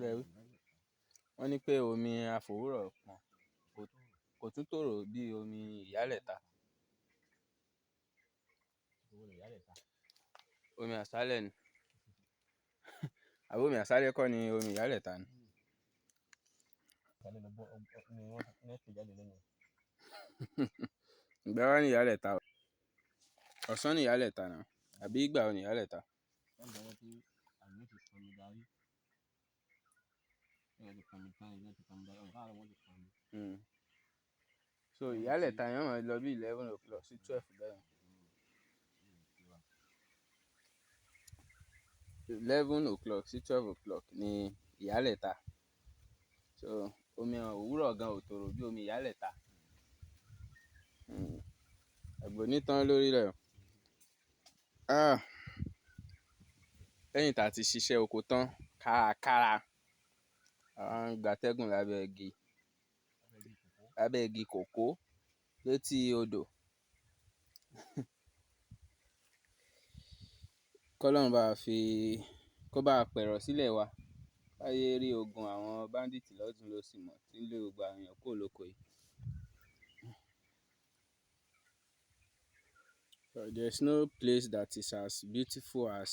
Lẹ wí. Wọ́n ní pé omi àfòwúrọ̀ pọ̀n kò tún tòrò bí omi ìyálẹ̀ta. Omi àsálẹ̀ ni. Àbí omi àsálẹ́ kọ́ ni omi ìyálẹ̀ta ni? Ìgbà wo ni ìyálẹ̀ta? Ọ̀sán ni ìyálẹ̀ta náà. Àbí ìgbà wo ni ìyálẹ̀ta? So ìyálẹ̀ta yẹn ó máa lọ bí 11 o'clock sí 12 bẹ́ẹ̀. 11 o'clock sí 12 o'clock ni ìyálẹ̀ta. So omi òwúrọ̀ gan ò tòrò bí omi ìyálẹ̀ta. Àgbò ní tán lórílẹ̀ o. Ah! Lẹ́yìn tá a ti ṣiṣẹ́ oko tán kárakára, a wá ń gbatẹ́gùn lábẹ́ igi kòkó létí odò. Kọ́lọ́run bá wa fi kó bá wa pẹ̀rọ̀ sílẹ̀ wa, ká yé rí ogun àwọn bandit lọ́tùn lósì mọ́ tí ń lé gbogbo àwọn èèyàn kúrò lóko yìí. There is no place that is as beautiful as,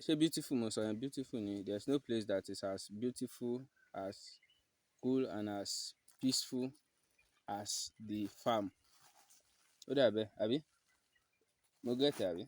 ṣé beautiful mo sọ yẹn? Beautiful ni. There is no place that is as beautiful, as cool and as peaceful as the farm. Ó dà bẹ́ẹ̀, àbí? Mo get ẹ̀, àbí?